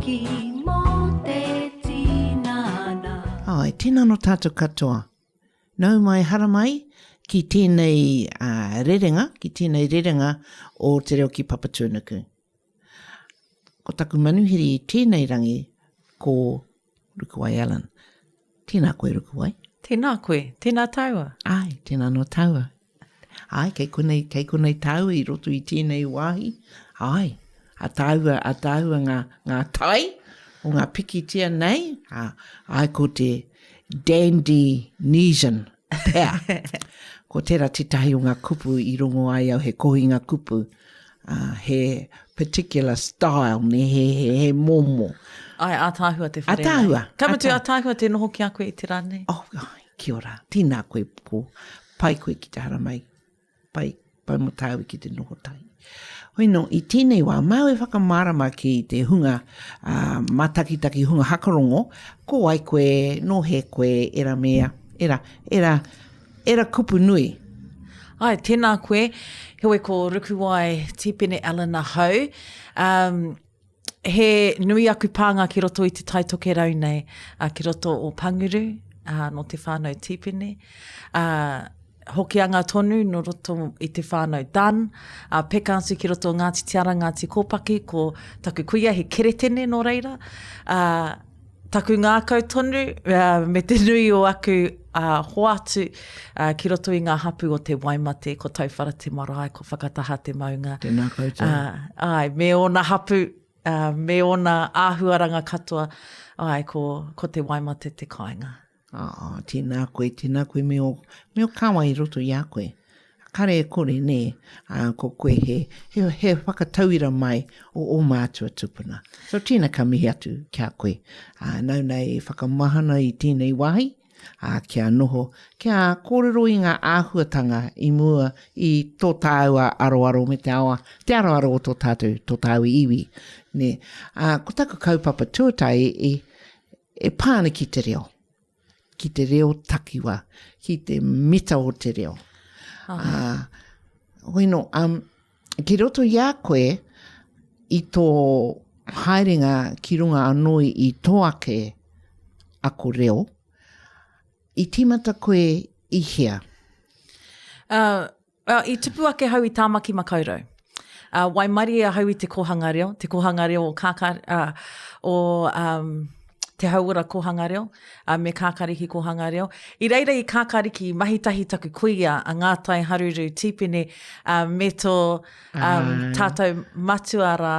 Ariki mō te tinana. Āe, tēnā nō tātou katoa. Nau mai, haramai ki tēnei rerenga, ki tēnei rerenga o Te Reo ki Papatūānuku. Ko taku manuhiri i tēnei rangi ko Rukuwai Allen. Tēnā koe, Rukuwai. Tēnā koe. Tēnā tāua. Āe, tēnā nō tāua. Āe, kei konei, kei konei tāua i roto i tēnei wāhi. Āe, a tāua, a tāua ngā, ngā tai o ngā pikitia nei. Ā, āe, ko te Dandy Nesian pea. Ko tērā tētahi o ngā kupu i rongo ai au, he kohinga kupu, uh, he particular style, ne, he, he, he momo. Ai, ātaahua te whare Ātaahua. Ka mutu, ātaahua te noho ki a koe i te rā nei. Oh, ai, kia ora. Tēnā koe, ko pai koe ki te haramai. Pai, pai mō tāu ki te noho tahi. Hoi nō, i tēnei wā, māu e whakamārama ki te hunga uh, mātakitaki, hunga hakarongo, ko wai koe, nō he koe, era mea, era, era, era kupu nui. Ai, tēnā koe. Heoi ko Rukuwai Tīpene Allen ahau. Um, he nui aku pānga ki roto i te Tai Tokerau nei, uh, ki roto o Panguru, uh, nō te whānau Tīpene. Uh, Hokianga tonu nō roto i te whānau Dunn, uh, peka atu ki roto o Ngāti Te Ara, Ngāti Kōpaki, ko taku kuia he keretene nō reira. Uh, taku ngākau tonu uh, me te nui o aku uh, hoatu uh, ki roto i ngā hapu o te Waimate, ko Tauwhara te marae, ko Whakataha te maunga. Tēnā koutou. Uh, ai, me ōna hapu, uh, me ōna āhuaranga katoa, ai, ko, ko te Waimate te kāinga. Ā, tēnā koe, tēnā koe me ō, me ō kāwai i roto i a koe. Kare e kore, nē, ā, ko koe he, he, he whakatauira mai o ō mātua tupuna. So tēnā ka mihi atu ki a koe. Ā, nau nei e whakamahana i tēnei wāhi, ā, kia noho, kia kōrero i ngā āhuatanga i mua i tō tāua aroaro me te awa, te aroaro o tō tātou, tō tāua iwi, nē. Ā, ko taku kaupapa tuatahi i, E pā ana ki te reo, ki te reo takiwa, ki te mita o te reo. Ah. Uh, hoi no, um, ki roto i a koe, i tō haerenga ki runga anō i tō ake ako reo, i tīmata koe i hea? Uh, Well, i tupu ake hau i Tāmaki Makaurau. Uh, waimarie ahau i te kōhanga reo, te kōhanga reo o, Kākā, uh, o um, Te Hauora Kōhanga Reo, uh, me Kākāriki Kōhanga Reo. I reira i Kākāriki i mahi tahi taku kuia a Ngātai Haruru Tīpene uh, me tō um, tātou matua rā,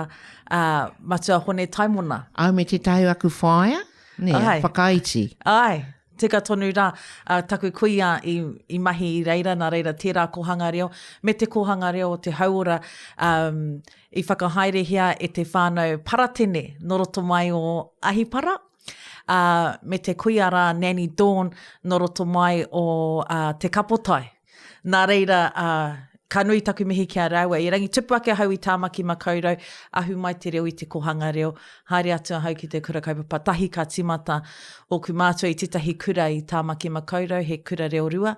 uh, matua Hone Taimona. Au me tētahi o aku whaea, nē, Ai. whakaiti. Ai, Tika tonu rā, ā, taku kuia i, i mahi i reira, nā reira tērā kōhanga reo, me te kōhanga reo o te hauora, um, i whakahaerehia e te whānau Paratene nō roto mai o Ahipara, ā, me te kuia rā Nanny Dawn nō roto mai o ā, Te Kapotai. Nā reira, ā, ka nui taku mihi ki a rāua. I rangi tupu ake ahau i Tāmaki Makaurau, ahu mai te reo i te kōhanga reo, haere atu ahau ki te kura kaupapa tahi ka tīmata ōku mātua i tētahi kura i Tāmaki Makaurau, he kura reo rua.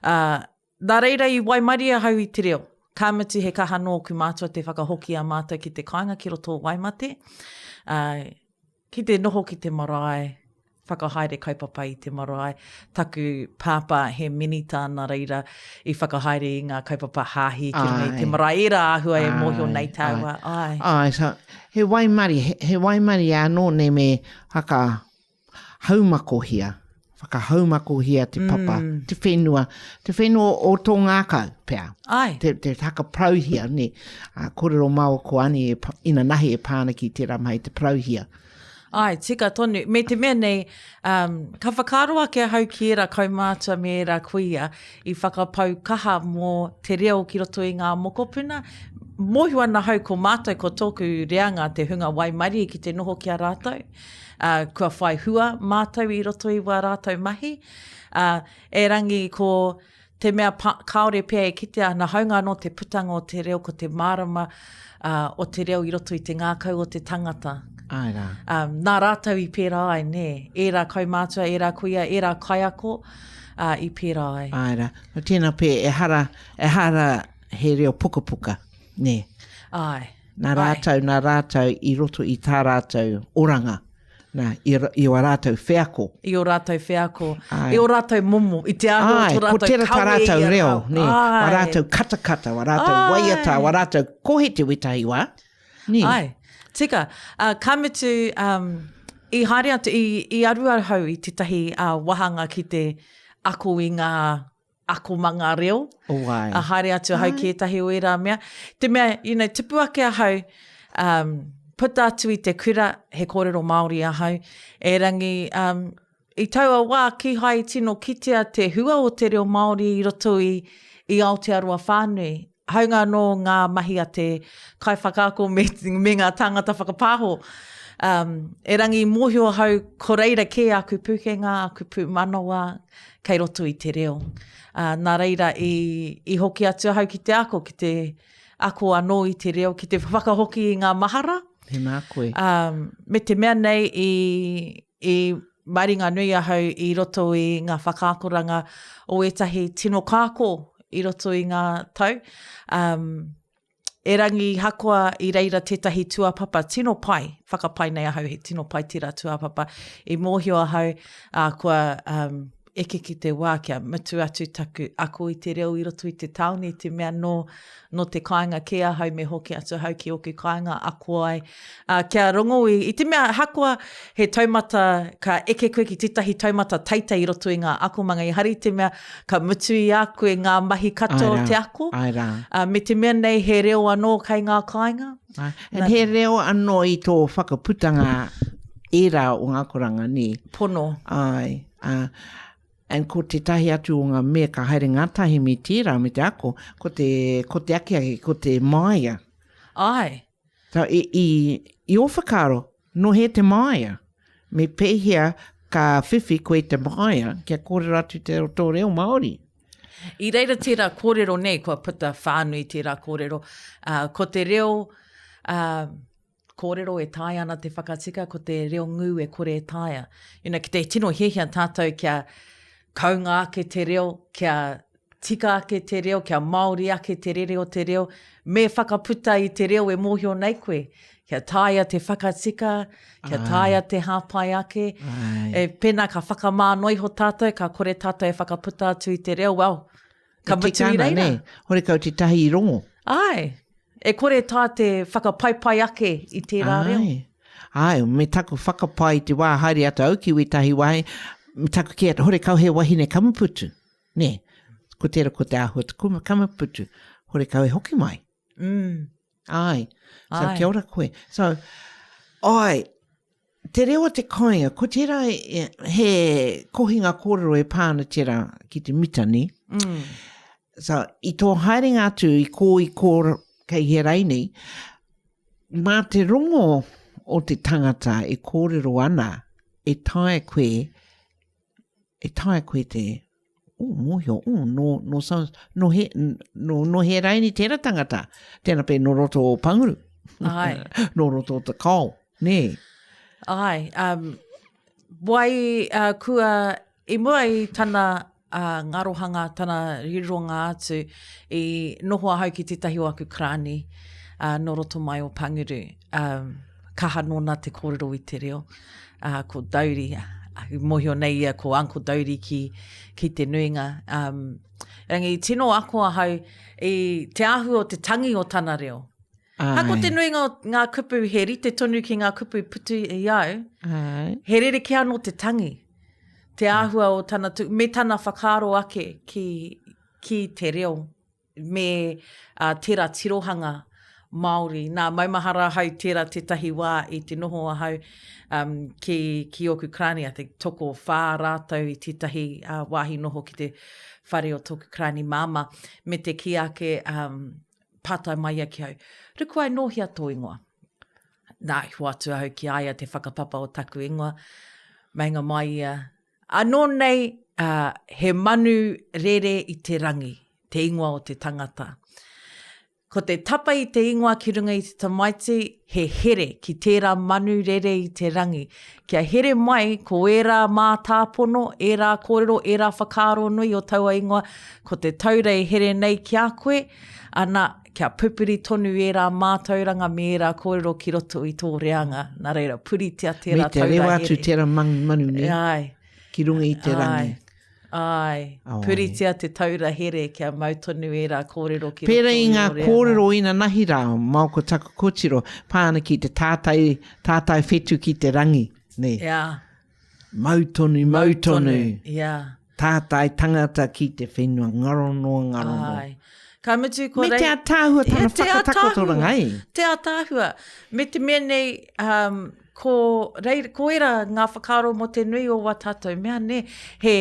Ā, nā reira i waimarie ahau i te reo. Ka mutu he kaha nō ōku mātua te whakahoki a mātou ki te kāinga ki roto o Waimate. Ā, Ki te noho ki te marae, whakahaere kaupapa i te marae. Taku pāpā he minita nā reira i whakahaere i ngā kaupapa hāhi ki runga i te marae. Ērā āhua e mōhio nei tāua, āe. Āe, so, he waimarie, he, he waimarie anō nei me whakahaumakohia, whakahaumakohia te papa, mm. te whenua, te whenua o tō ngākau, pea. Ai. Te, te whakaparauhia, ne. A, kōrero māua ko Ani e, inanahi e pā ana ki tērā mahi te parauhia. Ai, tika tonu. Me te mea nei, um, ka whakaaro ake ahau ki ērā kaumātua me ērā kuia i whakapau kaha mō te reo ki roto i ngā mokopuna. Mōhio ana ahau ko mātou, ko tōku reanga te hunga waimarie ki te noho ki a rātou. Ā, kua whai hua mātou i roto i wā rātou mahi. Ā, erangi ko te mea pa, kāore pea e kitea ana, hāunga anō te putanga o te reo, ko te mārama ā, o te reo i roto i te ngākau o te tangata. Āe rā. Ā, nā rātou i pērā ai, nē. Ērā kaumātua, ērā kuia, ērā kaiako, ā, i pērā ai. Āe rā. No tēnā pea, ehara, ehara he reo pukapuka, nē. Āe. Nā rātou, nā rātou i roto i tā rātou oranga, nā, i, i ō rātou wheako. I ō rātou wheako, Ai. i ō rātou momo, i te āhua o tō rātou ko tērā tā rātou reo, nē, wā rātou katakata, wā rātou Ai. waiata, wā rātou kohe te wetahi wā. Nē. Ai, tika. Uh, ka mutu, um, i haere atu, i, i aru ahau i tētahi uh, wahanga ki te ako i ngā akomanga reo. Oh, ai. A haere atu ahau ki ētahi o ērā mea. Te mea, you know, tupu ake ahau, um, puta atu i te kura, he kōrero Māori ahau, erangi, um, i taua wā, kīhai tino kitea te hua o te reo Māori i roto i, i Aotearoa whānui. Hāunga anō ngā mahi a te kaiwhakaako me, me ngā tāngata whakapāho. Um, erangi mōhio ahau ko reira kē aku pūkenga, aku pūmanawa kei roto i te reo. Uh, nā reira i, i hoki atu ahau ki te ako, ki te ako anō i te reo, ki te whakahoki i ngā mahara. Tēnā koe. Um, me te mea nei i, i maringanui ahau i roto i ngā whakaakoranga o ētahi tino kāko i roto i ngā tau. Um, erangi hakoa i reira tētahi tuapapa tino pai, whakapai nei ahau he tino pai tērā tuapapa, i mōhio ahau uh, kua um, eke ki te wā kia mutu atu taku ako i te reo i roto i te tāone i te mea nō, nō te kāinga kē ahau me hoki atu ahau ki ōku kāinga ako ai. Ā, kia rongo i, i te mea ahakoa he taumata, ka eke koe ki tētahi taumata teitei i roto i ngā akomanga, ehara i te mea ka mutu i a koe ngā mahi katoa o te ako. Āe rā. Ā, me te mea nei he reo anō kei ngā kāinga. Āe, and he reo anō i tō whakaputanga ērā o ngā akoranga, nē? Pono. Āe. Ā, and ko tētahi atu o ngā mea ka haere ngātahi me tērā, me te ako, ko te, ko te akiaki, ko te māia. Āe. So, i, i, i ō whakaaro, nō hea te māia? Me pēhea ka whiwhi koe i te māia kia kōrero atu te, tō reo Māori? I reira tērā kōrero nei, kua puta whānui tērā kōrero, uh, ko te reo, uh, kōrero e taea ana te whakatika, ko te reo ngū e kore e taea. You know, ki te tino hiahia tātou kia kounga ake te reo, kia tika ake te reo, kia Māori ake te rere o te reo, me whakaputa i te reo e mōhio nei koe. Kia taea te whakatika, kia taea te hāpai ake. Ai. E, pēnā ka whakamā noa iho tātou, ka kore tātou e whakaputa atu i te reo, well, ka mutu i reira. Nē, horekau tētahi i rongo. Āe, e kore tā te whakapaipai ake i tērā reo. Āe, āe, me taku whakapae i te wā haere atu au ki wētahi wāhi, me taku kī atu, horekau he wahine kamuputu, nē, ko tērā ko te āhua te kamuputu, horekau e hoki mai. Mm. Āe, so Āe. kia ora koe. So, āe, te reo o te kāinga, ko tērā he kohinga kōrero e pā ana tērā ki te mita, nē? Mm. So, i tō haerenga atu i kō i kō kei he raini, mā te rongo o te tangata e kōrero ana, e taea koe, e taea koe te, oh, mōhio, oh, nō, nō, so, nō, he, nō, nō he raini tērā tangata. Tēnā pē nō roto o Panguru. Ai. nō roto o Te Kao, nē. Ai, um, wai uh, kua, i mua i tana uh, ngarohanga, tana rironga atu, i noho ahau ki tētahi o aku karani uh, nō roto mai o Panguru. Um, kaha nōna te kōrero i te reo. Uh, ko Dauri, i mōhio nei ia ko Uncle Dauri ki, ki te nuinga. Um, rangi, tino ako ahau i te āhua o te tangi o tana reo. Ai. Ha, ko te nuinga o ngā kupu he rite tonu ki ngā kupu putu i au, Ai. he rerekē anō te tangi. Te āhua o tana, tu, me tana whakaaro ake ki, ki te reo. me uh, tērā tirohanga Māori. Nā, maumahara ahau tērā tētahi wā i te noho ahau um, ki, ki ōku karani, I think toko whā rātou i tētahi uh, wāhi noho ki te whare o tōku karani māmā, me te kī ake, um, pātai mai ia ki au, Rukuai, nō hea tō ingoa? Nā, i hoatu ahau ki a ia te whakapapa o taku ingoa, meinga mai ia, Anō nei, ā, he manu rere i te rangi, te ingoa o te tangata. Ko te tapa i te ingoa ki runga i te tamaiti, he here ki tērā manu rere i te rangi. Kia here mai ko ērā mātāpono, ērā kōrero, ērā whakaaro nui o taua ingoa, ko te taura e here nei ki a koe, ana, kia pupuri tonu ērā mātauranga me ērā kōrero ki roto i tō reanga. Nā reira, puritia tērā taura here. Me te rewa atu tērā manu nei, Āe. ki runga i te rangi. Āe. Āe, puritia te taura here kia mau tonu ērā kōrero ki roto i ō reanga. Pērā i ngā kōrero inanahi rā, mao ko taku kōtiro, pā ana ki te tātai, tātai whetu ki te rangi, nē. Yeah. Mau tonu, mau tonu. Yeah. Tātai tangata ki te whenua, ngaro noa, ngaro noa. Āe. Ka mutu ko Me te ātaahua tana whakatakotoranga, e. Te ātaahua. Me te mea nei, um, Ko reira, ko ērā ngā whakaaro mō te nui o wā tātou mea, nē? He,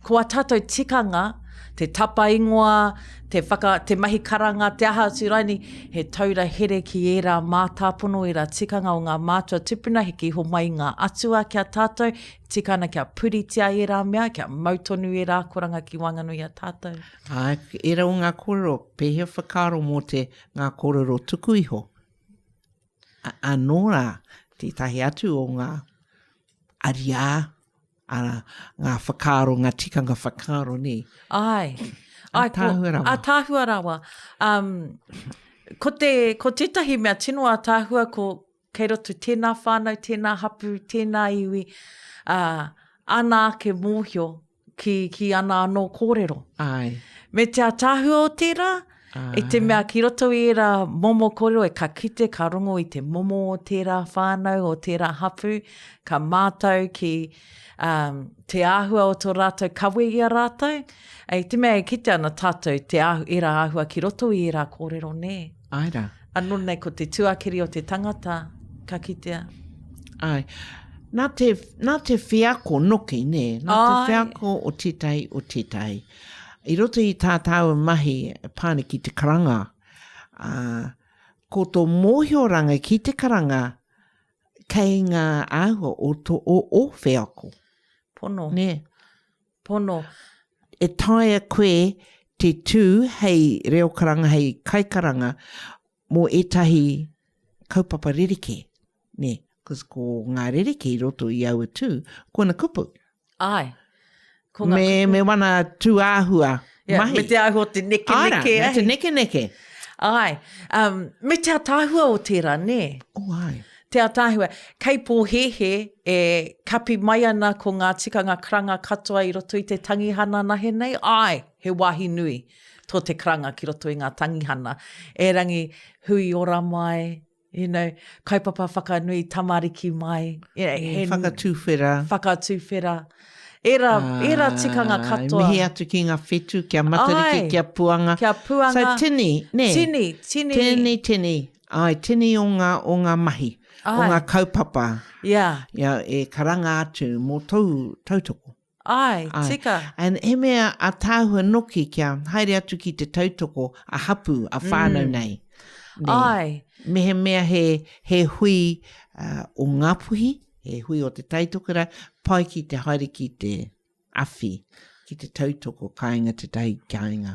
ko ā tātou tikanga, te tapa ingoa, te whaka, te mahi karanga, te aha atu raini, he taura here ki ērā mātāpono, ērā tikanga o ngā mātua tupuna, heke iho mai i ngā atua ki a tātou, tika ana kia puritia ērā mea, kia mau tonu ērā akoranga ki waenganui i a tātou. Āe, ērā o ngā kōrero, pēhea whakaaro mō te, ngā kōrero tuku iho? Anō rā, tētahi atu o ngā ariā, arā, ngā whakaaro, ngā tikanga whakaaro, nē. Āe. Ātaahua rawa. Ātaahua rawa. Um, ko, te, ko tētahi mea tino ātaahua, ko kei roto tēnā whānau, tēnā hapū, tēnā iwi, uh, ana ake mōhio ki, ki ana anō kōrero. Āe. Me te ataahua o tērā, i te mea ki roto i ērā momo kōrero e ka kite, ka rongo i te momo o tērā whānau, o tērā hapū, ka mātau ki um, te āhua o tō rātou kawe i a rātou. I te mea e kite ana tātou te āhu, ērā āhua ki roto i ērā kōrero, nē. Āe rā. Anō nei ko te tuakiri o te tangata ka kitea. Āe. Nā te, nā te wheako noki, nē? Nā te wheako o tētahi, o tētahi. I roto i tā tāua mahi e pā ana ki te karanga, ā, ko tō mōhioranga ki te karanga kei ngā āhua o tō, o ō wheako. Pono. Nē? Pono. E taea koe te tū hei reo karanga, hei kaikaranga mō ētahi kaupapa rerekē, nē? Cause ko ngā rerekē i roto i aua tū, ko ana kupu. Āe. Ko ngā me, kupu. Me wana tū āhua yeah, mahi. Me te āhua o te nekeneke. Āra, me te nekeneke. Āe. Um, me te ataahua o tērā, nē? Oh, āe. Te ataahua. Kei pōhēhē e kapi mai ana ko ngā tikanga karanga katoa i roto i te tangihana nahe nei, āe, he wāhi nui tō te karanga ki roto i ngā tangihana. Erangi, hui ora mai, you know, kaupapa whakanui tamariki mai. You know, he, whakatuwhera. Whakatuwhera. Era, era tikanga katoa. Mihi atu ki ngā whetu, kia Matariki, kia Puanga. Kia Puanga. So tini, nē? Tini, tini. Tini, tini. Ai, tini o ngā, o ngā mahi, Ai. o ngā kaupapa. Yeah. Yeah, e karanga atu mō tōu tautoko. Ai, Ai. tika. And he mea ataahua noki kia haere atu ki te tautoko a hapu, a whānau mm. nei. Nē. Ai. Mehemea he, he hui uh, o Ngāpuhi, he hui o Te Taitokerau, pai ki te haere ki te awhi, ki te tautoko kāinga tētahi kāinga.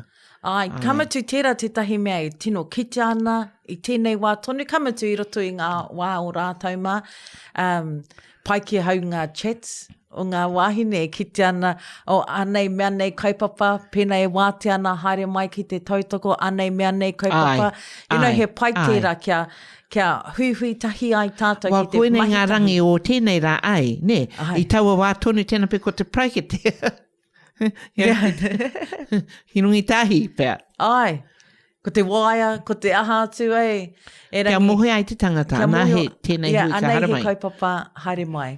Āe, ka mutu tērā tētahi mea e tino kitea ana i tēnei wā tonu, ka mutu i roto i ngā wā o rātou mā, um, pai ki ahau ngā chats o ngā wāhine e kite ana, oh, anei mea nei kaupapa, pēnā e wātea ana haere mai ki te tautoko, anei mea nei kaupapa. Āe, You know, āe, he pai āe. tērā kia, kia huihui tahi ai tātou Well, ki te koinei mahi ngā tahi. rangi o tēnei rā, ai, nē? Ai. I taua wā tonu tēnā pea ko te paraikete. Ki runga i tāhi pea. Ai, ko te waea, ko te aha atu, ei. Erangi, kia mohe ai te tangata, kia anā mohe, he tēnei yeah, hui ka anei haramai. he kaupapa haere mai.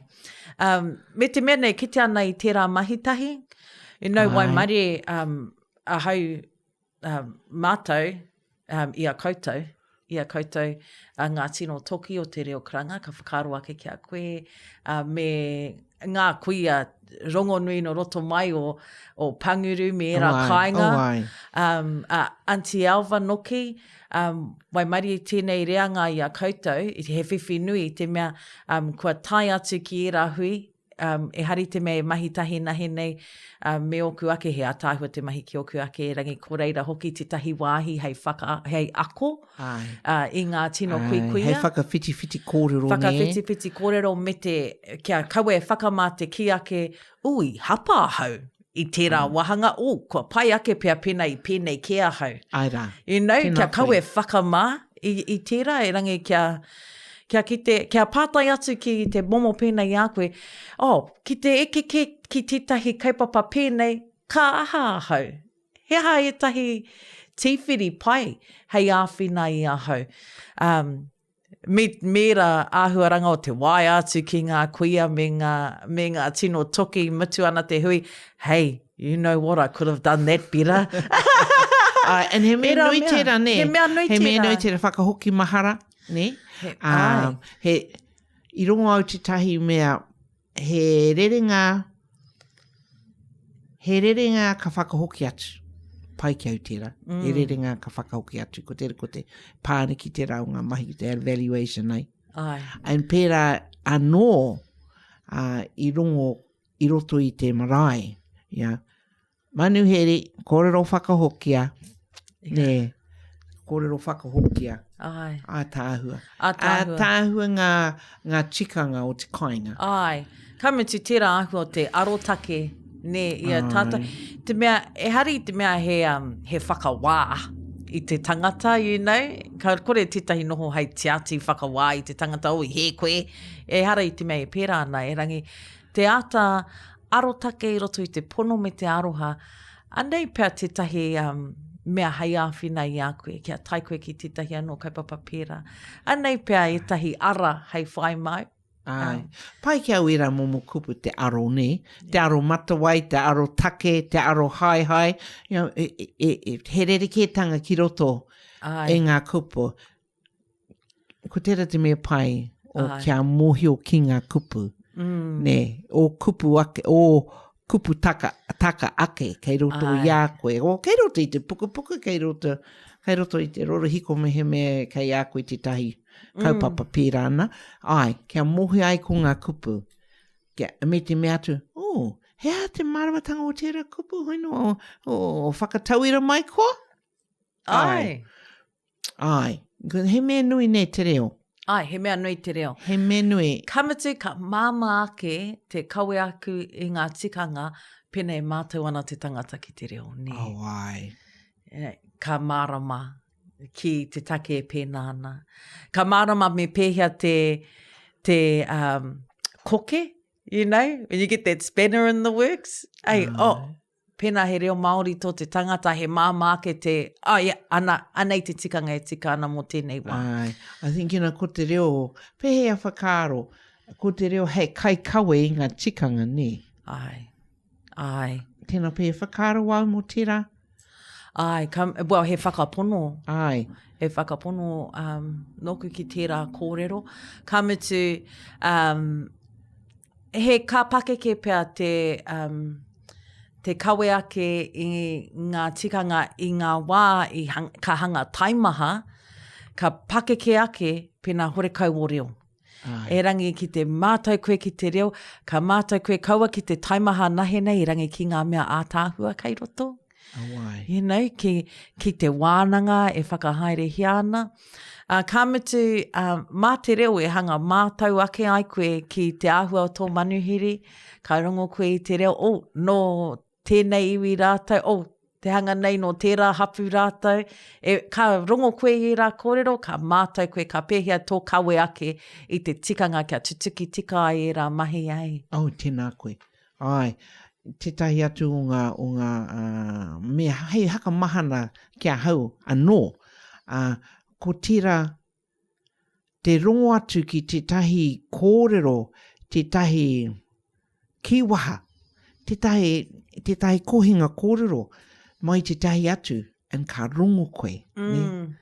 Um, me te mea nei, kite ana i tērā mahi tahi, you know, Ai. waimarie um, ahau um, mātou um, i a koutou, i a koutou uh, ngā tino toki o te reo karanga, ka whakaaro ake ki a koe, uh, me ngā kuia rongonui no roto mai o, o Panguru me ērā Oh ai, kāinga. oh ai. Um, uh, Auntie Alva noki, um, waimarie tēnei reanga i a koutou, he whiwhi nui i te mea um, kua tae atu ki ērā hui, Um, ehara i te mea e mahi tahi nahe nei um, me ōku ake, he ātaahua te mahi ki ōku ake, erangi ko reira hoki tētahi wāhi hei, whaka, hei ako Ai. uh, i ngā tino Ai, kuikuia. Hei whakawhitiwhiti kōrero, nē? Whakawhitiwhiti kōrero me te, kia kaua e whakamā te kī ake, ui, hapa ahau i tērā mm. wāhanga, oh, kua pai ake pea pēnā i pēnei kē ahau. Ai rā. You know, Tēnā kia kaua koe. e whakamā i, i tērā, erangi kia, kia kite, kia pātai atu ki te momo pēnei i a koe, oh, ki te eke kē ki tētahi kaupapa pēnei, ka aha ahau? He aha ētahi tīwhiri pai hei āwhina i ahau? Um, me, me rā āhuaranga o te waea atu ki ngā kuia me ngā, me ngā tino toki mutu ana te hui, hey, you know what, I could have done that better. Ai, and he mea Ērā nui mea. tērā, nē? He mea nui He mea tērā. nui tērā whakahoki mahara, nē? He, Um, he, i rongo au tētahi mea, he rerenga, he rerenga ka whakahoki atu. Pai ki au tērā. Mm. He rerenga ka whakahoki atu. Ko tērā, ko te pāne ki tērā o ngā mahi, te evaluation ai. Ai. And pērā anō uh, i rongo i roto i te marae. Yeah. Manuhiri, kōrero whakahokia, nē, kōrero whakahokia. Āe. Ātaahua. Ātaahua. Ātaahua ngā, ngā tikanga o te kāinga. Āe. Ka mutu tērā āhua o te arotake, nē, i a tātou. Te mea, ehara i te mea he, um, he whakawā i te tangata, you know, ka kore tētahi noho hei tiati whakawā i te tangata, oh, i hē koe. Ehara i te mea e pērā ana, erangi, te āta arotake i roto i te pono me te aroha, anei pea tētahi um, mea hei āwhina i a koe, kia tae koe ki tētahi anō kaupapa pērā. Anei pea ētahi ara hei whai māu. Ai. Um. Pai ki au ērā momo kupu, te aro, nē? Te aro matawai, te aro take, te aro haehae. You know, e, e, e, e, he rerekētanga ki roto Ai. e ngā kupu. Ko tērā te mea pai o Āe. kia mōhio ki ngā kupu. Mm. Nē, o kupu ake, o kupu taka, taka ake kei roto Āe. i a koe. O, kei roto i te pukupuku, kei roto, kei roto i te rorohiko mehemea kei a koe tētahi kaupapa mm. pērā ana. Āe, kia mōhio ai ko ngā kupu. Kia, me te mea atu, oh, he aha te māramatanga o tērā kupu, hoi no, o, o, o whakatauira mai koa? Āe. Āe. He mea nui nei te reo. Āe, he mea nui te reo. He mea nui. Ka mutu, ka māmā ake te kawe aku i ngā tikanga pēnei e mātau ana te tangata ki te reo, nē. Oh, āe. Ka mārama ki te take e pēnā ana. Ka mārama me pēhea te, te um, koke, you know, when you get that spanner in the works. Ei, oh, Pēnā he reo Māori tō te tangata, he māmā ake te, oh yeah, ana, anei te tikanga e tika ana mō tēnei wā. Āe, I think, you know, ko te reo, pēhea whakaaro, ko te reo hei kaikawe i ngā tikanga, nē? Āe, āe. Tēnā pea e whakaaro au mō tērā? Āe, ka, well, he whakapono. Āe. He whakapono um, nōku ki tērā kōrero. Ka mutu, um, he ka pakeke pea te, um, te kawe ake i ngā tikanga i ngā wā i hang, ka hanga taimaha, ka pakeke ake pēnā horekau o reo. Ai. Erangi ki te mātau koe ki te reo, ka mātau koe kaua ki te taimaha nahe nei, erangi ki ngā mea ātaahua kei roto. Awai. You know, ki, ki te wānanga e whakahaerehia ana. Uh, ka mutu, uh, mā te reo e hanga mātau ake ai koe ki te āhua o tō manuhiri, ka rongo koe i te reo, oh, nō tēnei iwi rātou, oh, te hanga nei nō tērā hapu rātou. E, ka rongo koe i ērā kōrero, ka mātau koe, ka pēhea tō kawe ake i te tikanga kia tutuki tika ai ērā mahi ai. Oh, tēnā koe. Āe, tētahi atu o ngā, o ngā uh, mea hei hakamahana ki ahau anō, uh, ko tērā te rongo atu ki tētahi kōrero, tētahi kīwaha, tētahi, tētahi kohinga kōrero mai tētahi atu, and ka rongo koe. Mm. Ne?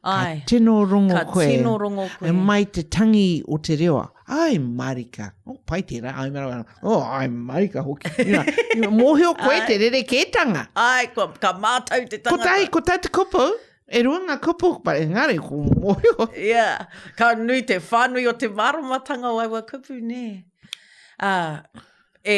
Ka Ai. tino rongo ka koe. Ka tino rongo koe. E mai te tangi o te reo. Ai marika. Oh, pai tērā. Ai marika. Oh, ai marika hoki. You know, mōhio koe te rerekētanga. Ai, kua, ka mātau te tangata. Kotahi, kotahi te kupu. E rua ngā kupu, but engari, ko mōhio. Yeah. Ka nui te whānui o te māramatanga o aua kupu, nē. Uh, e,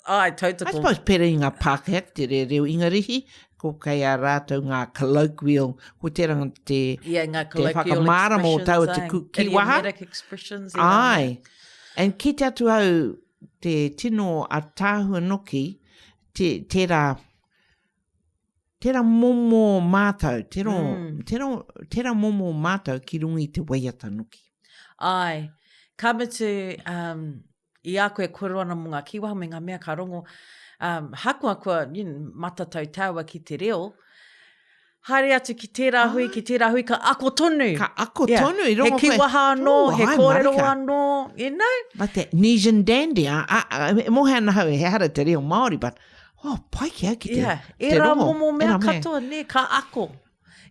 ai, tautoko. I suppose pera i ngā Pākehā ki te reo, reo Ingarihi, ko kei a rātou ngā colloquial, ko tērā te, yeah, ngā te whakamārama o taua te ku, kiwaha. Idiomatic expressions. Ai. And kite atu au te tino ataahua noki, te, tērā, Tērā momo mātau, tērā, mm. tērā, tērā momo mātau ki runga i te waiata noki. Ai, ka mutu, um, i a koe kōrero ana mō ngā kīwaha me ngā mea ka rongo, um, hakoa kua you know, matatau tāua ki te reo, haere atu ki tērā hui, ki tērā hui, ka ako tonu. Ka ako yeah. tonu. I rongo he kīwaha anō, oh, he kōrero anō, you know? But the Nesian dandy, a, a, a, e mohe ana hau, he hara te reo Māori, but Oh, pai ki au ki te, yeah. te rongo. Era momo mea katoa, ne, ka ako.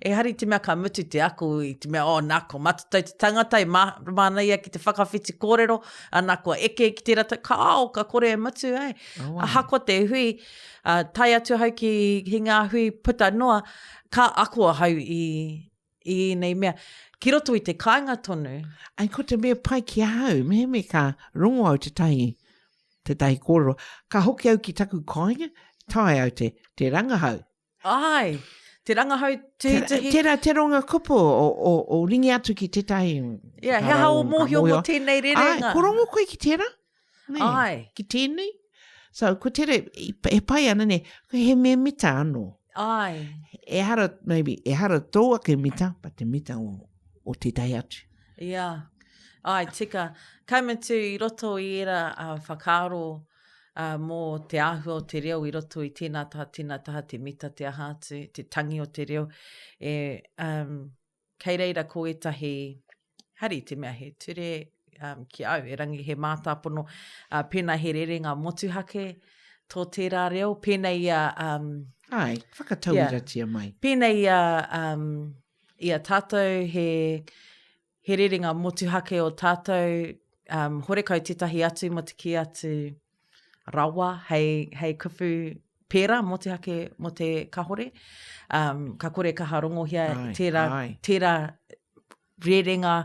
Ehara i te mea ka mutu te ako i te mea, oh, nā, ko matatau te tangata e mā, māna ia ki te whakawhiti kōrero, a nā, kua eke ki tērā tau, ka ao, ka kore e mutu, eh. Oh, wow. Ahakoa te hui, uh, tae atu ahau ki, ki ngā hui puta noa, ka ako ahau i, i ēnei mea. Ki roto i te kāinga tonu. Ai, ko te mea pai ki ahau, mehemea ka rongo au tētahi, tētahi kōrero, ka hoki au ki taku kāinga, tae au te, te rangahau. Ai, te rangahau tuhituhi. Tērā te ronga kupu o, o, o ringi atu ki tētahi. Yeah, he aha o mōhio mō tēnei rerenga. Ai, ko rongo koe ki tērā? Nē, Ai. Ki tēnei. So, ko tere, e pai ana ne, he mea mita anō. Ai. Ehara, maybe, ehara tō ake mita, but te mita o, o tētahi atu. Yeah. Ai, tika. Ka mutu i roto i era uh, whakaaro uh, mō te āhua o te reo i roto i tēnā taha, tēnā taha, te mita, te aha atu, te tangi o te reo. E, um, Kei reira ko ētahi, hari te mea he ture um, ki au, erangi he mātāpono, uh, pēnā he rerenga motuhake tō tērā reo, pēnei i a... Um, Ai, whakatauiratia yeah, mai. Pēnei i a, um, i a tātou he, he rerenga motuhake o tātou, um, horekau tētahi atu mō te kī atu rawa hei, hei kupu pērā motuhake mō te kahore. Um, ka kore kaha rongohia ai, tērā, ai. tērā rerenga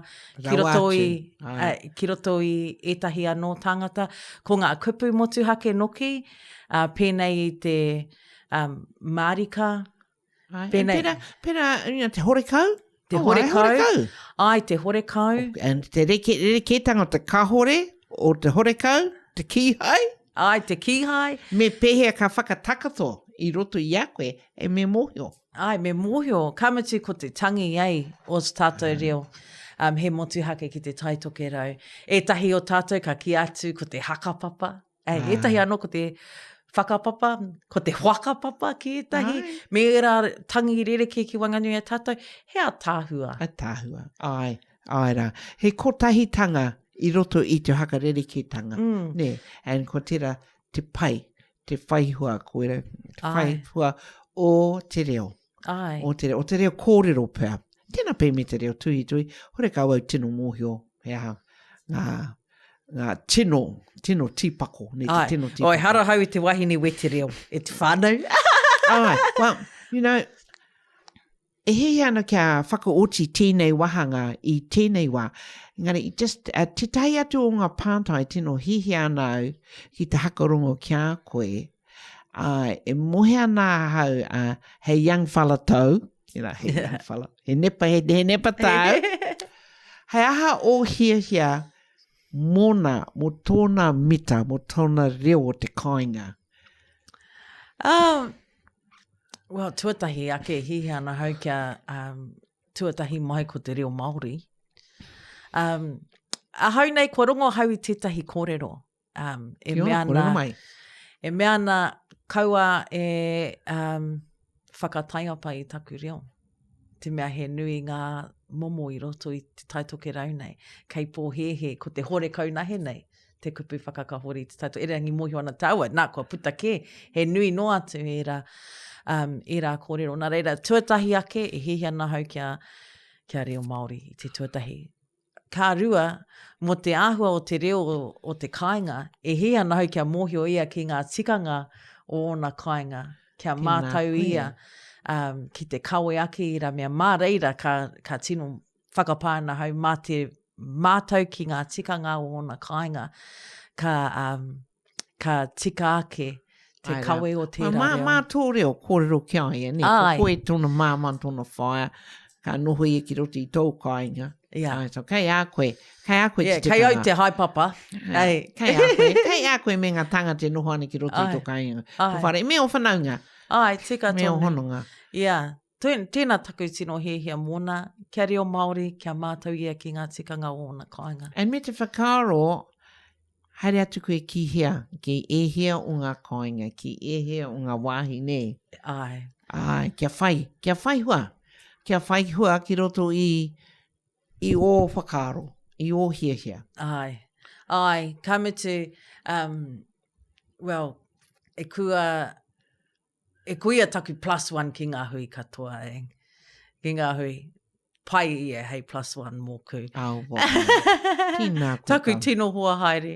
ki roto, i, uh, ki roto i ētahi anō tāngata. Ko ngā kupu motuhake noki, uh, pēnei i te um, mārika, Ai, Pēnei. Pera, pera, you know, te horekau? Te oh, horekau. Ai, horekau. Ai, te horekau. And te reke, rerekētanga o te kahore, o te horekau, te kīhai. Ai, te kīhai. Me pēhea ka whakatakato i roto i a koe, e me mōhio. Ai, me mōhio. Ka mutu ko te tangi ei o tātou reo. Um, he motuhake ki te Tai Tokerau. Ētahi o tātou ka kī atu ko te hakapapa. Ei, ah. ētahi anō ko te whakapapa, ko te whakapapa ki ētahi, Ai. me ērā tangi rerekē ki waenganui i a tātou, he ātaahua. Ātaahua, ai, ai rā. He kotahitanga i roto i te whakarerekētanga, mm. nē, and ko tērā te pai, te whaihua, ko era, te whaihua o te reo. Ai. O te reo, o te reo kōrero pea. Tēnā pea me te reo tuhituhi, horekau au tino mōhio he aha ngā, ngā tino, tino tīpako, ne, te tino tīpako. Oi, hara hau i te wahine wete reo, e te whānau. Ai, well, you know, e hiahia ana kia whakaoti tēnei wāhanga i tēnei wā, engari, just, uh, tētahi atu o ngā pātai tino hiahia ana au ki te hakarongo ki a koe, Āe, e mohe ana ahau, ā, he young fella tau, you know, he young fella, he nepa, he, he nepa tau. He aha ō hiahia mōna, mō tōna mita, mō tōna reo o te kāinga? Um, well, tuatahi ake e hiahia ana ahau kia um, tuatahi mai ko te reo Māori. Um, ahau nei, kua rongo ahau i tētahi kōrero. Um, e mea ana, mai. E mea ana, kaua e um, whakataiapa i taku reo. Te mea he nui ngā momo i roto i te Tai Tokerau nei. Kei pōhēhē, ko te hore kaunahe nei, te kupu whakakahori i te Tai Tokerau. Erangi mōhio ana tāua, nā, kua puta kē, he nui noa atu ērā, um, ērā kōrero. Nā reira, tuatahi ake, e hiahia ana ahau kia, kia reo Māori i te tuatahi. Ka rua, mō te āhua o te reo o te kāinga, e hē ana ahau kia mōhio ia ki ngā tikanga o ōna kāinga, kia mātau ia um, ki te kawe ake i ra mea. Mā reira ka, ka tino whakapā ana ahau mā te mātau ki ngā tikanga o ōna kāinga. Ka, um, ka tika ake te Ai kawe o tērā mā, reo. Mā tō reo kōrero ki a ia, nē? Ko koe tōna māmā, tōna whaea, ka noho ia ki roto i tōu kāinga. Yeah. Ai, so kei a koe, kei a koe yeah, te tikanga. Kei au te haepapa. Hey. Kei a koe, kei a koe me ngā tāngata e noho ana ki roto i tō kāinga. Tō whare, me ō whanaunga. Ai, tika tonu. Me ō hononga. Yeah. Tēnā taku tino hiahia mōna, kia reo Māori, kia mātau ia ki ngā tikanga o ōna kāinga. And me te whakaaro, haere atu koe ki hea, ki ēhea o ngā kāinga, ki ēhea o ngā wāhi, nē? Āe. Āe, kia whai, kia whai hua. Kia whai hua ki roto i, i ō whakaaro, i ō hiahia. Āe. Āe, ka mutu, um, well, e kua, E koia taku plus one ki ngā hui katoa, e. Ki ngā hui. Pai ia hei plus one mōku. Oh, wow. Tēnā koe. Taku tino hoa haere.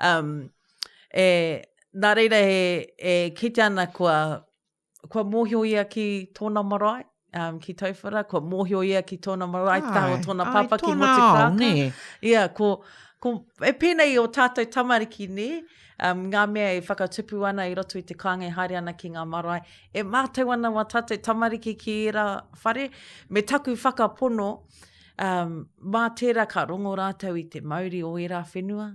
Um, e, nā reira e, e kite ana kua, kua mōhio ia ki tōna marae, um, ki Tauwhara, kua mōhio ia ki tōna marae, taha o tōna pāpā ki Motukaraka. Nē. Ia, ko, ko, e pēnei o tātou tamariki, nē, um, ngā mea e whakatupu ana i roto i te kāinga e haere ana ki ngā marae, e mātau ana wā tātou tamariki ki ērā whare, me taku whakapono, um, mā tērā ka rongo rātou i te mauri o ērā whenua,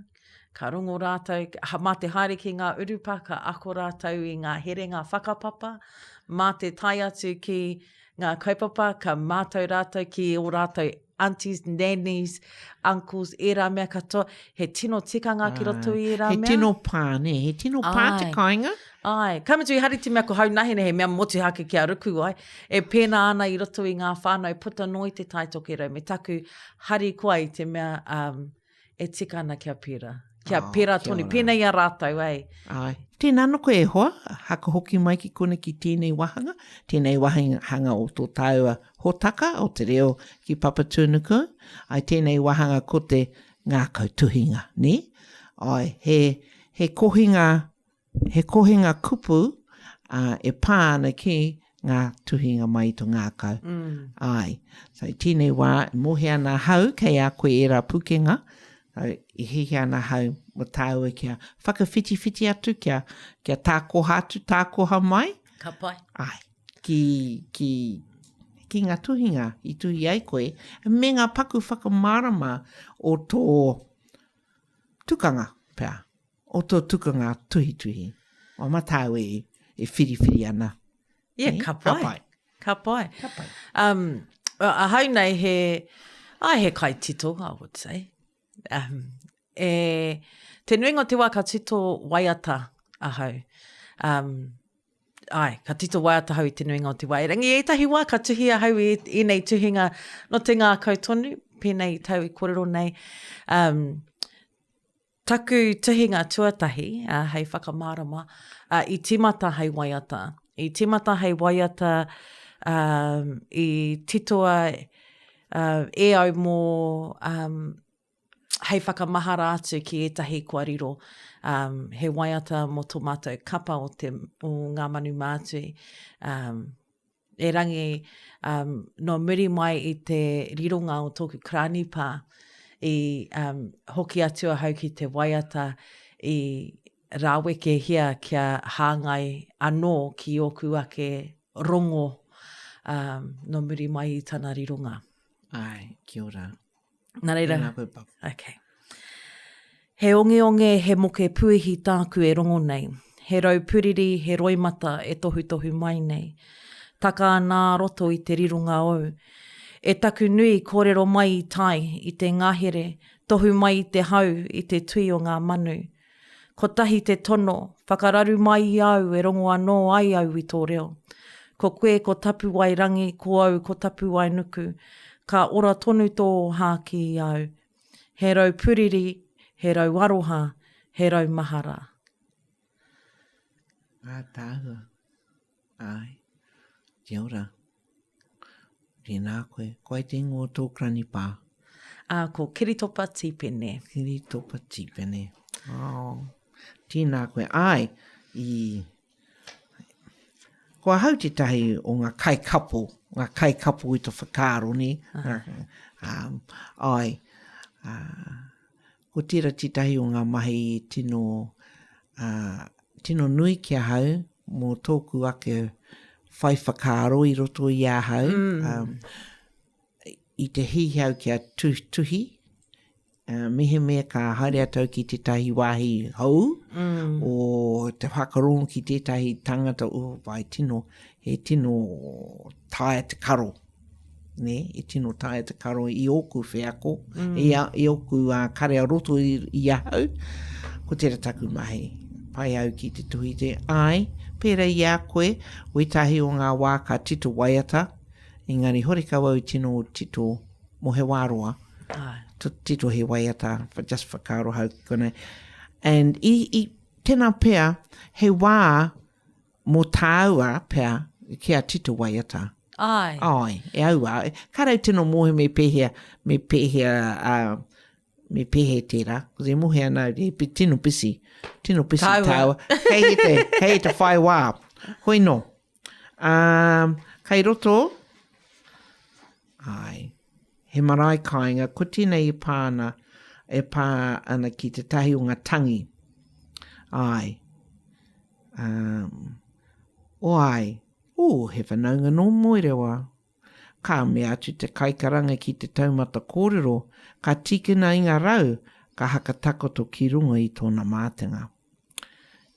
ka rongo rātou, mā te haere ki ngā urupa, ka ako rātou i ngā herenga whakapapa, mā te tae atu ki ngā kaupapa, ka mātau rātou ki ō rātou aunties, nannies, uncles, ērā mea katoa, he tino tikanga ki roto i ērā mea. He tino pā, nē, he tino pā te kāinga. Āe, ka mutu ehara i te mea ko Haunahene he mea motuhake kia ruku ai, e pēnā ana i roto i ngā whānau puta noa i te Tai Tokerau, me taku harikoa i te mea, um, e tika ana kia pērā. Kia oh, pērā tonu, pēnei i a rātou, ei. Ai. Tēnā anō koe e hoa, haka hoki mai ki konei ki tēnei wāhanga, tēnei wāhanga o tō tāua hōtaka o te reo ki Papatūānuku, ai tēnei wāhanga ko te ngākau tuhinga, nē? Ai, he, he kohinga He kohinga kupu e pā ana ki ngā tuhinga mai i tō ngākau. Mm. Āe. So, i tēnei wā, e mōhio ana ahau kei a koe ērā pukenga, so, e hiahia ana ahau mō tāua kia whakawhitiwhiti atu, kia, kia tākoha atu, tākoha mai. Ka pai. Āe. Ki, ki, ki ngā tuhinga i tuhi ai koe, me ngā paku whakamārama o tō tukanga pea. O tō tukanga tuhituhi. O ma tāu e, e whiriwhiri ana. Yeah, ka pai. Ka pai. Ka pai. Ka pai. Um, ahau nei he, ai he kaitito, I would say. Um, e, te nuinga o te wā ka tito waiata ahau. Um, ai, ka tito waiata ahau i te nuinga o te wā. Erangi, ētahi wā ka tuhi ahau i ēnei tuhinga no te ngākau tonu, pēnei i tau i kōrero nei. Um, Taku tuhinga tuatahi, hei whakamārama, i tīmata hei waiata. I tīmata hei waiata i titoa e au mō hei whakamahara atu ki ētahi kua riro. He waiata mō tō mātou kapa o, te, o Ngā Manu Mātui. Erangi, um, nō muri mai i te rironga o tōku karanipā, i um, hoki atu ahau ki te waiata i rāwekehia kia hāngai anō ki ōku ake rongo um, nō muri mai i tana rironga. Ai, kia ora. Nā reira. Tēnā koe, Papa. Okay. He ongeonge, he moke puihi tāku e rongo nei. He rau puriri, he roimata e tohutohu mai nei. Taka ana a roto i te rironga ou. E taku nui, kōrero mai i tai, i te ngahere, tohu mai i te hau, i te tui o ngā manu. Kotahi te tono, whakararu mai i a au e rongo anō ai au i tō reo. Ko koe ko Tapuwae Rangi, ko au ko Tapuwae Nuku. Ka ora tonu tō ōhākī i a au. He rau puriri, he rau aroha, he rau mahara. Ātaahua. Āe. Kia ora. Tēnā koe. Ko ai te ingoa o tō granny pā? Ā, ko Kiritopa Tīpene. Kiritopa Tīpene. Oh. Tēnā koe. Āe, i... Ko ahau tētahi o ngā kaikapo, ngā kaikapo i to whakaaro, nē? Ah. Um, āe. Uh, Ko tērā tētahi o ngā mahi tino, uh, tino nui ki ahau mō tōku ake whai whakaaro i roto i ahau. Mm. Um, i te hihi au kia tuhituhi, uh, mehemea ka haere atu au ki tētahi wāhi hou, mm. o te whakarongo ki tētahi tangata, oh, vai, tino, he tino taea te karo. Nē, e tino taea te karo i ōku wheako, mm. i, a, i ōku uh, kare a roto i, i ahau, ko tērā taku mahi. Pai au ki te tuhi te, ai, pērā i a koe, wētahi o ngā wā ka tito waiata, engari horekau au tino tito mō he wā roa. Ai. Tito he waiata, for just whakaaro hau ki konei. And i, i, tēnā pea, he wā Mō tāua pea kia tito waiata. Āe. Āe, e aua. Kāre au tino mōhio me pēhea, me pēhea, uh, me pēhea tērā. Ko te mōhio ana au, he tino busy. Tino busy tāua. tāua. Kei he te, kei he te whai wā. Hoi no. Um, kei roto, āe, he marae kāinga, ko tēnei e pā ana, e pā ana ki tētahi o ngā tangi. Āe. Um, o ai, o, he whanaunga nō Moerewa. Ka mea atu te kaikaranga ki te taumata kōrero, ka tīkina i ngā rau, ka hakatakoto ki runga i tōna mātenga.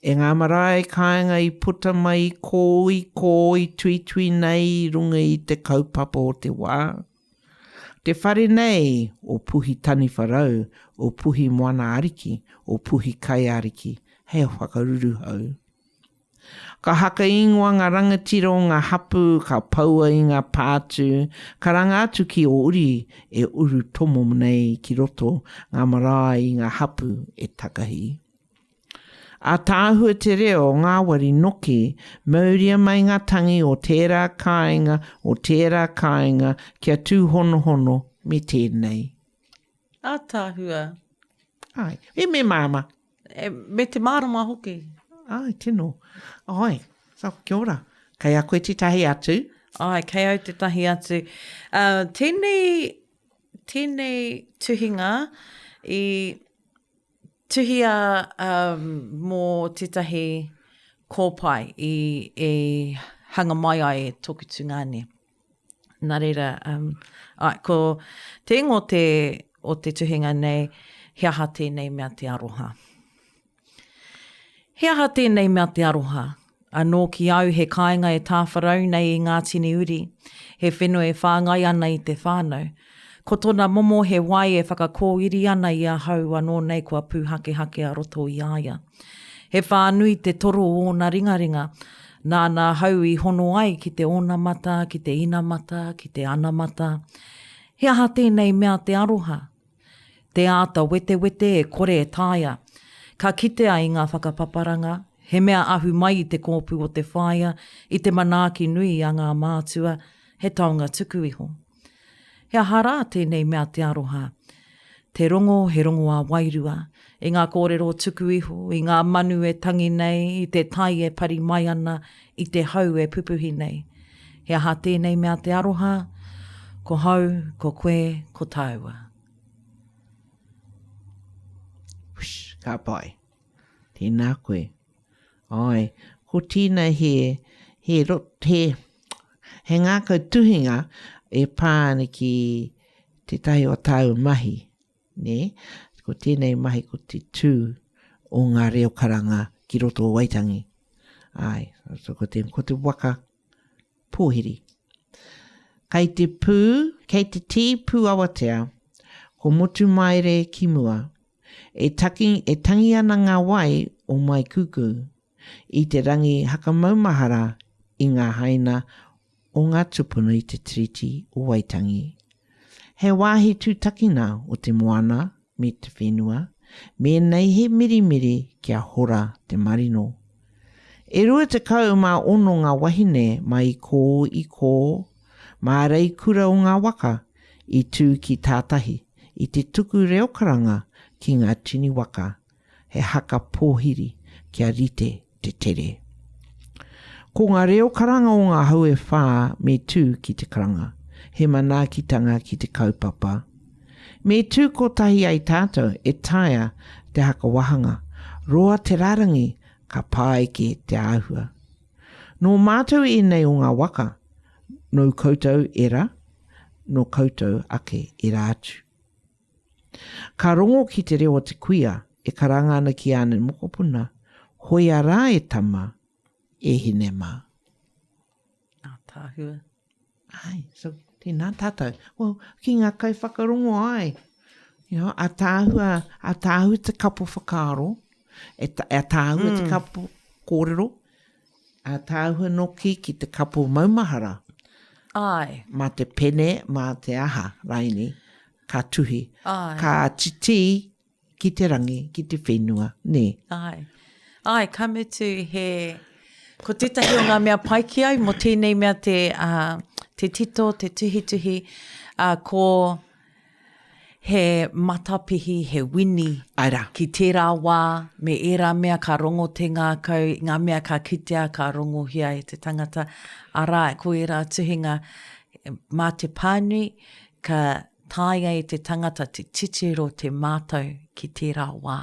E ngā marae kāinga i puta mai i kō, i kō, i tuitui nei i runga i te kaupapa o te wā. Te whare nei o Puhi Taniwharau, o Puhi Moana Ariki, o Puhi Kai Ariki, hei whakaruruhau. Ka haka ingoa ngā rangatira o ngā hapū, ka poua i ngā pātū, karanga atu ki ō uri e uru tomo nei ki roto ngā marae i ngā hapū e takahi. Ātaahua te reo, ngāwari noki, mauria mai ngā tangi o tērā kāinga, o tērā kāinga, kia tūhonohono me tēnei. Ātaahua. Āe, e me māmā. E, me te mārama hoki. Āe, tino. Āe, so, kia ora. Kei a koe tētahi atu? Āe, kei au tētahi atu. Uh, tēnei, tēnei tuhinga i Tuhia mō tētahi kōpae i, i hanga mai ai e tōku tungāne. Nā reira, um, ai, ko te ingoa o te, o te tuhinga nei, he aha tēnei mea te aroha. He aha tēnei mea te aroha? Anō ki au he kāinga e tāwharau nei i ngā tini uri, he whenua e whāngai ana i te whānau. Ko tona momo he wai e whakakōiri ana i ahau anō nei kua pūhakehake a roto i a ia. He whānui te toro o ōna ringaringa, nāna ahau i hono ai ki te onamata, ki te inamata, ki te anamata. He aha tēnei mea te aroha? Te āta wetewete e kore e taea. Ka kitea i ngā whakapaparanga, he mea ahu mai i te kōpū o te whaea, i te manaaki nui a ngā mātua, he taonga tuku iho. He aha rā tēnei mea te aroha? Te rongo he rongo ā-wairua, i ngā kōrero tuku iho, i ngā manu e tangi nei, i te tai e pari mai ana, i te hau e pupuhi nei. He aha tēnei mea te aroha? Ko hau, ko koe, ko tāua. Whoosh, ka pai. Tēnā koe. Ai, ko tīna he, he, he, he ngākau tuhinga e pā ana ki tētahi o tāu mahi, nē? Ko tēnei mahi ko te tū o ngā reo karanga ki roto o Waitangi. Ai, so ko te, ko te waka pōhiri. Kei te pū, kei te tī pū awatea, ko Motumaere ki mua. E taki, e tangi ana ngā wai o Maikuku i te rangi hakamaumahara i ngā haina o ngā tupuna i te Tiriti o Waitangi. He wāhi tūtakina o te moana me te whenua, mēnei he mirimiri kia hora te marino. E 26 ngā wahine mai i kō i kō, māreikura o ngā waka i tū ki tātahi i te tuku reo karanga ki ngā tini waka, he haka pōhiri kia rite te tere. Ko ngā reo karanga o ngā hau e whā me tū ki te karanga, he manaakitanga ki te kaupapa. Me tū kotahi ai tātou e taea te haka wahanga, roa te rarangi ka pāeke te āhua. Nō mātou ēnei o ngā waka, nō koutou era, nō koutou ake era atu. Ka rongo ki te reo o te kuia e karanga ana ki āna mokopuna, Hoea rā e tama, e hine mā. Ātaahua. Ai, so tēnā tātou. Well, ki ngā kaiwhakarongo ai. You know, ātaahua, ātaahua te kapo whakaaro, e ta, ātaahua mm. te kapo kōrero, ātaahua noki ki te kapo maumahara. Ai. Mā te pene, mā te aha, raini, ka tuhi. Ai. Ka titī ki te rangi, ki te whenua, nē. Āe. Āe, ka mutu he... Ko tētahi o ngā mea pai ki au mō tēnei mea te, uh, te tito, te tuhituhi, uh, ko he matapihi, he wini Āe rā. ki tērā wā me ērā mea ka rongo te ngākau, ngā mea ka kitea, ka rongohia e te tangata. Arā, ko ērā tuhinga mā te pānui, ka Taea e te tangata te titiro te mātau ki tērā wā.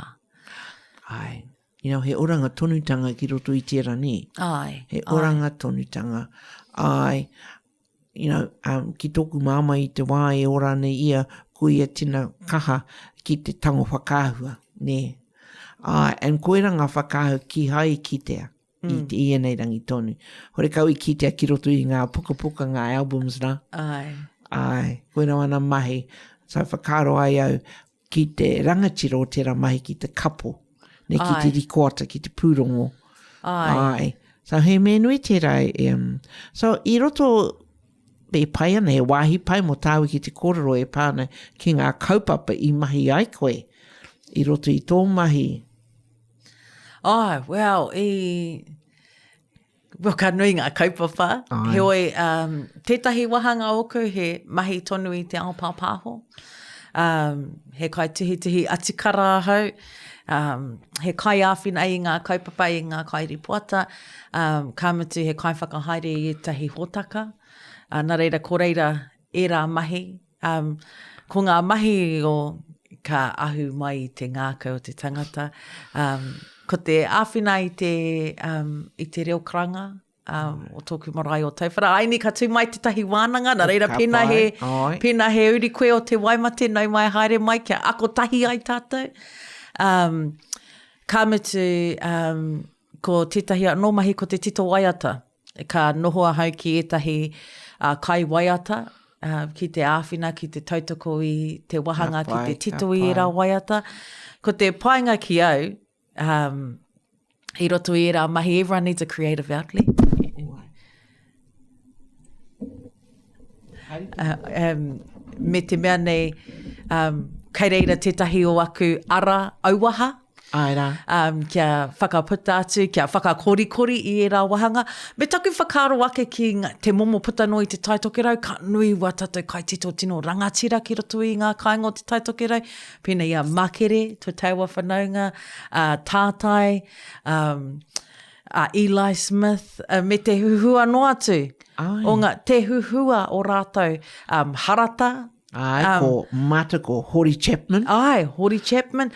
Āe. You know, he oranga tonutanga ki roto i tērā, nē? Āe. He oranga tonutanga. Āe. You know, um, ki tōku māmā i te wā e ora ana ia, ko ia tina kaha ki te tango whakaahua, nē? Āe, and koira ngā whakaahua kīhai i kitea. mm. i, te, i ēnei rangi tonu. Horekau i kitea ki roto i ngā pukapuka, ngā albums rā. Ai. Ai, koina wana mahi. So whakaaro ai au ki te rangatira o tērā mahi ki te kapo, ne, ki te rikoata, ki te pūrongo. Ai. Ai. So he mea nui tērā. Um, so i roto e pai ana, he wāhi pai mō tāu ki te kōrero e pā ana ki ngā kaupapa i mahi ai koe i roto i tō mahi Oh, well, i... Well, ka nui ngā kaupapa. Ai. Heoi, um, tētahi wāhanga ōku he mahi tonu i te ao pāpāho. Um, he kaituhituhi atikara ahau, um, he kaiāwhina i ngā kaupapa, i ngā kairipoata, um, ka mutu he kaiwhakahaere i ētahi hōtaka. Uh, nā reira, ko reira ērā mahi, Um, ko ngā mahi o ka ahu mai i te ngākau o te tangata. Um, ko te āwhina i te, um, i te reo karanga, um, o tōku marae o Tauwhara. Aini ka tū mai tētahi wānanga, nā reira pēnā he, pēnā he uri koe o te Waimate, nau mai haere mai kia ako tahi ai tātou. Um, ka mutu, um, ko tētahi anō mahi ko te tito waiata. Ka noho ahau ki ētahi uh, kaiwaiata, uh, ki te āwhina, ki te tautoko i te wahanga, pai, ki te tito i ērā waiata. Ko te painga ki au, um, i roto i ērā mahi, everyone needs a creative outlet. Uh, um, me te mea nei, um, kei reira tētahi o aku ara auaha, Āe rā. Um, kia whakaputa atu, kia whakakorikori i ērā wāhanga. Me taku whakaaro ake ki te momo puta noa i Te Tai Tokerau, ka nui wā tātou kaitito tino rangatira ki roto i ngā kāinga o Te Tai Tokerau, pēnei i a Makere, tō taua whanaunga, a Tātai, um, a Eli Smith, uh, me te huhua noa atu. Ai. O ngā, te huhua o rātou, um, Harata, Āe, um, ko Mata, ko Hori Chapman. Āe, Hori Chapman.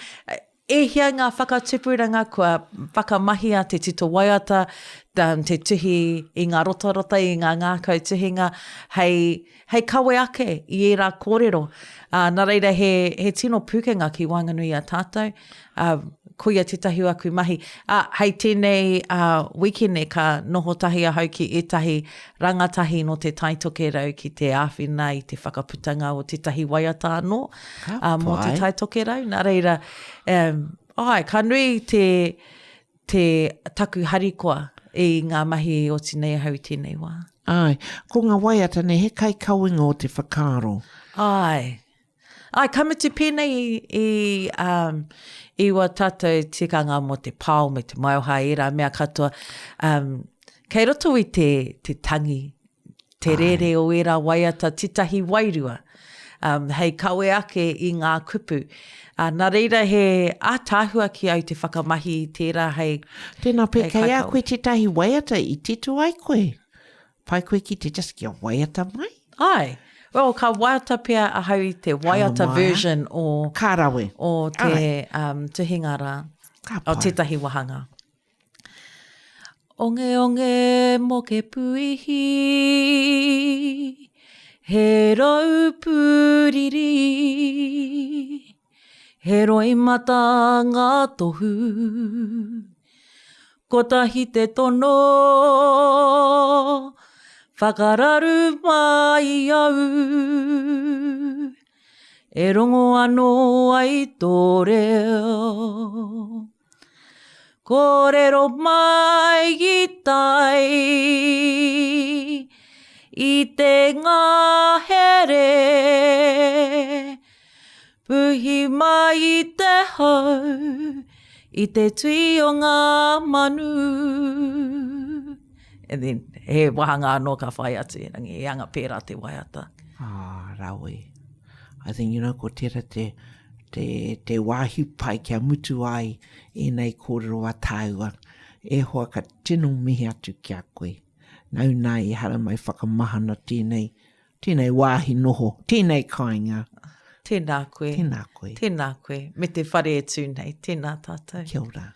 E hia ngā whakatupuranga kua whakamahia te tito waiata, te tuhi i ngā rotarota, i ngā ngākau tuhinga, hei, hei kawe ake i ērā kōrero. Uh, nā reira, he, he tino pūkenga ki waenganui i a tātou. Uh, koia tētahi o aku mahi. Ā, hei tēnei uh, wikene ka noho tahi ahau ki ētahi rangatahi nō Te Tai Tokerau ki te āwhina i te whakaputanga o tētahi waiata anō uh, mō Te Tai Tokerau. Nā reira, um, ai, ka nui te, te taku harikoa i ngā mahi i oti nei ahau i tēnei wā. Ai, ko ngā waiata nei, he kaikawenga o te whakaaro. Ai, Āe, ka mutu pēnei i, i, um, i wā tātou tikanga mō te pao me te maioha, ērā mea katoa, um, kei roto i te, te tangi, te rere o ērā waiata tētahi wairua, um, hei kawe ake i ngā kupu. Uh, nā reira he ātaahua ki au te whakamahi i tērā hei Tēnā pea, kei a koe tētahi waiata i tito ai koe? Pai koe ki te just kia waiata mai? Āe. Well, ka waiata pea ahau i te waiata version o... Ka rawe. O te um, tuhinga rā. Ka pai. O tētahi wahanga. Ongeonge moke puihi, he rau pūriri, he roimata ngā tohu, kotahi te tono, whakararu mai au, e rongo anō ai tō reo. Kōrero mai i tai i te ngahere Puhi mai i te hau i te tui o ngā manu And then he wāhanga anō ka whai atu erangi e anga pērā te waiata. Ah, rawe. I think, you know, ko tērā te, te, te wāhi pai kia mutu ai ēnei kōrero a tāua. E hoa, ka tino mihi atu ki a koe. Nau nā i haramai whakamahana tēnei, tēnei wāhi noho, tēnei kāinga. Tēnā koe. Tēnā koe. Tēnā koe. Me te whare e tū nei. Tēnā tātou. Kia ora.